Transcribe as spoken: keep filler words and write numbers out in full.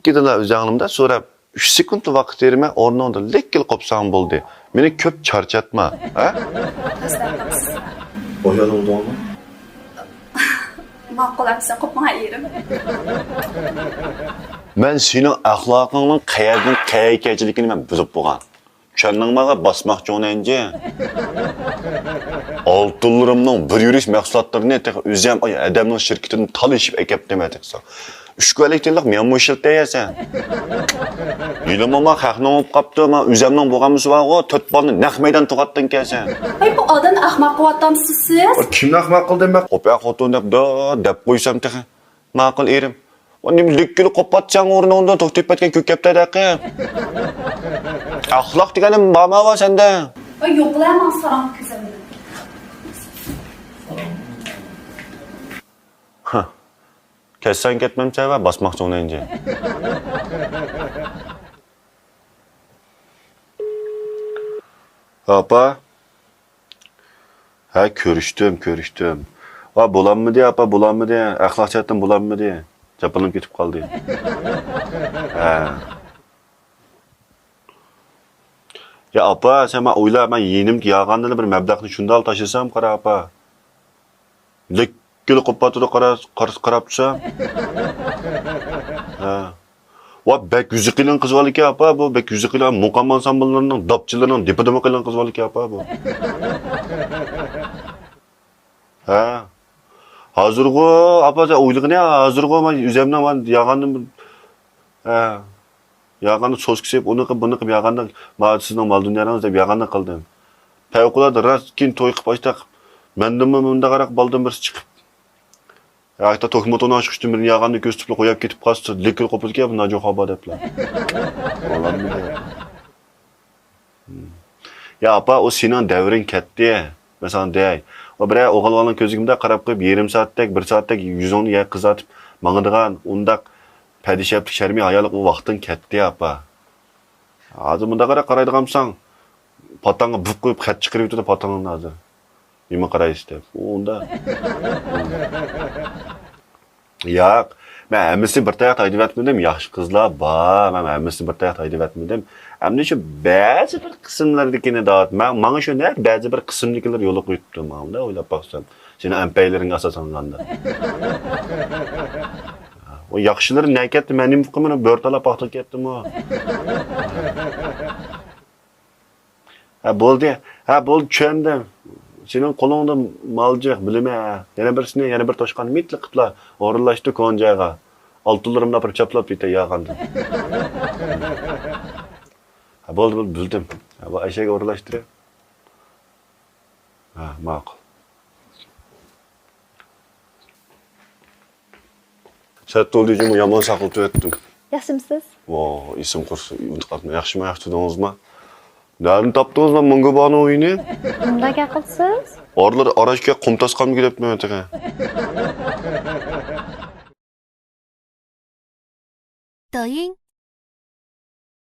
ئىككىدىلا ئۆزۈڭنىمدە سوراپ، ئۈچ سېكۇنت ۋاقىت بېرىمەن، ئورنۇڭدىن لىككىلا قوپساڭ بولدى. مېنى كۆپ چارچاتما، ھە؟ ئويالىڭدىڭمۇ؟ ماقۇل، ئەمىسە قوپماڭ ئېرىم. مەن سېنىڭ ئەخلاقىڭنىڭ قەيەردىن قەيەرگە كەلگەنلىكىنى مەن بىلىپ بولغان. چۈشەندىڭ ماڭا، باسماق چوڭ نەنجى؟ ئالتۇنلىرىمنىڭ بىر يۈرۈش مەھسۇلاتلىرىنى تېخى ئۆزۈم ئاي ئادەمنىڭ شىركىتىدىن تالىشىپ ئەكەپتىمەن تېخى. ئۈچ كۈنلۈك تىنلىق مەنمۇ ئىشلىتەيسەن. يىلىمۇ ما خەقنىڭ بولۇپ قاپتۇ، ما ئۆزۈمنىڭ بولغانمىسى بارغۇ، تۆت بالىنى نەق مەيدان تۇغاتتىڭ كەنسەن. ئاي، بۇ ئادەمنى ئەخمەق قىلىۋاتامسىز سىز؟ كىمنى ئەخمەق قىلدىم مەن؟ قوپە خوتۇن دەپ، دە-، دەپ قويسام تېخى. ماقۇل ئېرىم. ۋا نېمە لىككىلا قوپاتساڭ ئورنۇڭدا توختاپ كەتكەن كۆكەپتە دەقى. ئەخلاق دېگەننى بارماۋا سەندە. ۋاي يوقلا ماڭ ساراڭ كۆزۈمدىن. ھە. كەتسەڭ كەتمەمچە ۋە باسماقچى ئۇنى ئەنجى. ئاپا. ھە، كۆرۈشتۈم، كۆرۈشتۈم. ۋا، بولالمىدى، ئاپا، بولالمىدى. ئەخلاق جەھەتتىن بولالمىدى. جاپالىنىپ كېتىپ قالدى. ھە. يا ئاپا، سەن ماڭا ئويلا، مەن يېنىمدىكى ياغاندىلا بىر مەبلەغنى شۇنداق تاشلىسام، قارا ئاپا. لىككىلا قوپاتىدۇ، قارا، قارا، قاراپ تۇرسام. ھە. ۋا، بەك يۈزى قېلىن قىز بالىكەن، ئاپا، بۇ. بەك يۈزى قېلىن، مۇقام ئانسامبىللىرىنىڭ داپچىلىرىنىڭ دېپىدىمۇ قېلىن قىز بالىكەن، ئاپا، بۇ. ھە. ھازىرغۇ، ئاپا، سەن ئويلىغىنى، ھازىرغۇ مەن ئۆزۈمنىڭ مەن ياغاندىن، ھە. ياغاندا سوسكا سېلىپ، ئۇنى قىلىپ، بۇنى قىلىپ ياغاندا، ما سىزنىڭ مال-دۇنياڭىز دەپ ياغاندا قىلدىم. پەۋقۇلئاددە راست كېيىن توي قىلىپ ئاشتاق، مەندىنمۇ مۇنداقراق بالدىن بىرسى چىقىپ، ھەتتا توكمۇتۇنىڭ ئىشقىچىدىن بىرنى ياغاندا كۆرسىتىپلا قويۇپ كېتىپ قالسا، لىككىلا قوپىدىكەن، بۇ ناجو خابا دەپلا. بولامدۇ؟ يا ئاپا، ئۇ سېنىڭ دەۋرىڭ كەتتى. مەن ساڭا دەي. ئۇ بىرەر ئوغۇل بالىنىڭ كۆزىگە مۇنداق قاراپ قويۇپ، يېرىم سائەتتەك، بىر سائەتتەك يۈزۈڭنى يەرگە قىزارتىپ ماڭىدىغان ئۇنداق پەدىشەپلىك، شەرمىي ھايالىق ئۇ ۋاقتىڭ كەتتى، ئاپا. ھازىر مۇنداق قاراپ قارايدىغان بولساڭ، پاتاڭغا بۇق قويۇپ خەت چىقىرىۋېتىدۇ پاتاڭدىن ھازىر. نېمە قارايسىز دەپ. ئۇ ئۇنداق. ياق، مەن ھەممىسىنى بىر تاياقتا ھەيدىۋەتمىدىم، ياخشى قىزلار بار، مەن ھەممىسىنى بىر تاياقتا ھەيدىۋەتمىدىم. ئەمدى شۇ بەزى بىر قىسىملىرىدىكىنى دەۋاتىمەن. ماڭا شۇ نەق بەزى بىر قىسىمدىكىلەر يولۇقۇپ كېتىپتۇ، ماڭا ئويلاپ باقسام. سېنىڭ ئەمپەيلىرىڭگە ئاساسلانغاندا. ئۇ ياخشىلىرى نەگە كەتتى، مەن نېمە قىلىمەن، بۆرە تالاپ پاختا كەتتىمۇ. ھە، بولدى. ھە، بولدى، چۈشەندىم. سېنىڭ قولۇڭدا مال جىق، بىلىمەن. يەنە بىرسىنى، يەنە بىر توشقان مىتلىق قىپلا ئورۇنلاشتى كونا جايغا. ئالتۇنلىرىمنى ئاپىرىپ چاپلاپ كېتەي ياغاندىن. ھە، بولدى، بولدى، بىلدىم. ھە، بۇ ئەشەگە ئورۇنلاشتۇرە. ھە، ماقۇل. سەت بولدى جۇمۇ يامان ساقلىتىۋەتتىم. ياخشىمسىز؟ ۋو، ئېسىم قۇرسۇن، ئۇنتۇپ قاپتىمەن. ياخشىما، ياخشى تۇردىڭىزما؟ نەدىن تاپتىڭىزما مۇڭگۇبانىڭ ئۆيىنى؟ مۇنداق گەپ قىلىسىز؟ ئارىلار ئاراچكە قۇم تاسقانمىكى دەپتىمەن تېخى. 抖音